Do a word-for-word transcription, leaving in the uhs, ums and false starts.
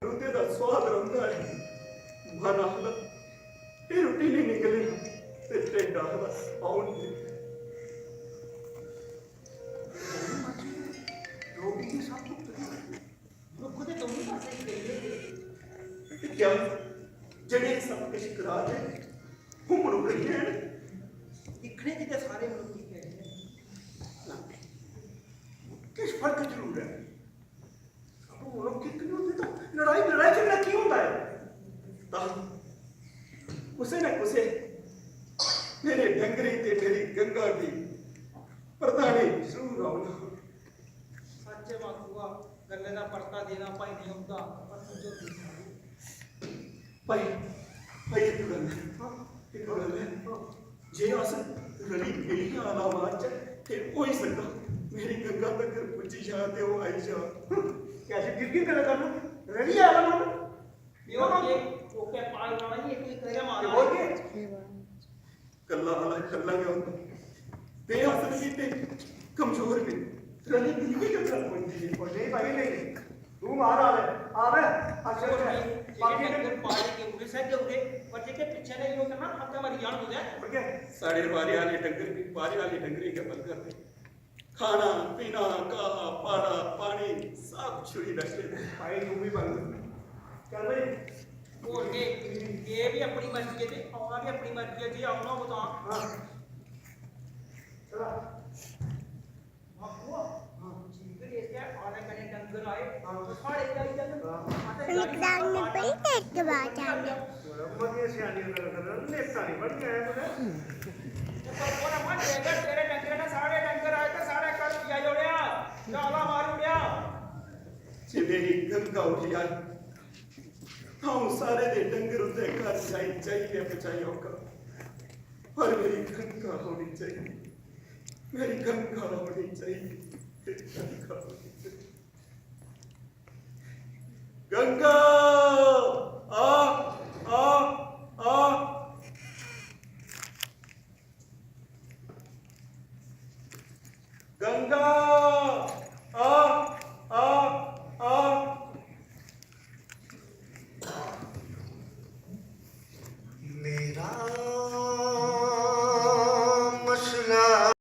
रुट्टी दा स्वाद रौंह्दा ऐ। मन आखदा, "एह् रुट्टी निं निकली ते ढिड्ड आखदा, "आओ निं।" लोक इ'यै सब भुगतदे न। मनुक्ख ते दौनीं पासै गी पेई गेदे। ते क्या जेह्ड़े एह् सब किश करा दे, ओह् मनुक्ख निं हैन? दिक्खने च ते सारे मनुक्ख इक्कै जेह् न। किश फर्क जरूर ऐ। आपूं मनुक्ख इक निं होंदे तां लड़ाई, लड़ाई झगड़ा की होंदा ऐ? तां कुसै ना कुसै मेरे डंगरें ते मेरी गंगा गी परताने जरूर औना। सच्च ऐ माखुआ, गल्लें दा परता देना भाई नेईं औंदा, पर तूं झोली सारी। भाई, भाई, इक गल्ल ऐ, इक गल्ल ऐ। जे अस रली मिलियै आला मारचै, ते होई सकदा मेरी गंगा तगर पुज्जी जा ते ओह् आई जा। कैसी गिरगिर गल्ल करना? रली आला मारना? ते होर केह्? ओह्के पाल लाना ही इक, इक गै मारना। ते होर केह्? कल्ला आला कल्ला गै होंदा। बेअसल बी ते कमजोर बी। रली मिलियै गै गल्ल बनदी ऐ। ओह् नेईं भाई, नेईं। तू मार आवे, आवे। अच्छा, अच्छा। बाकी डंगर पाले के उड़े सै के उड़े, पर जेके पिच्छे ने यो करना, हत्थे मारी जान कुतै। और क्या? साढ़े बारे आले डंगर भी बारे आले डंगरें गै बल करदे। खाना, पीना, घाह, पाड़ा, पानी, सब छुड़ी रखदे। भाई, तू भी बल कर। चल भाई। और के, ये भी अपनी मर्जी है ते औना भी अपनी मर्जी है, जे औना हो तां। हाँ। चला। आखो, ठीक ऐ, आने कन्नै डंगर आए, ते साढ़े बी आई जाङन। असें गाड़ी साफ पानी। बड़ी तेज आवाज आ रही है। बड़ियां स्यानियां गल्लां करन, नेता निं बनी आया कुतै। ते पर कोने मर गया, तेरे डंगर ने साढ़े डंगर आए ते साढ़े घर पजाई ओड़ेआ, डाला मारी ओड़ेआ। जे मेरी गंगा उठी आई, तां सारे दे डंगर उसदे घर जाई, जाइयै पजाई औगा। पर मेरी गंगा होनी चाहिदी। मेरी गंगा होनी चाहिदी। गंगा होनी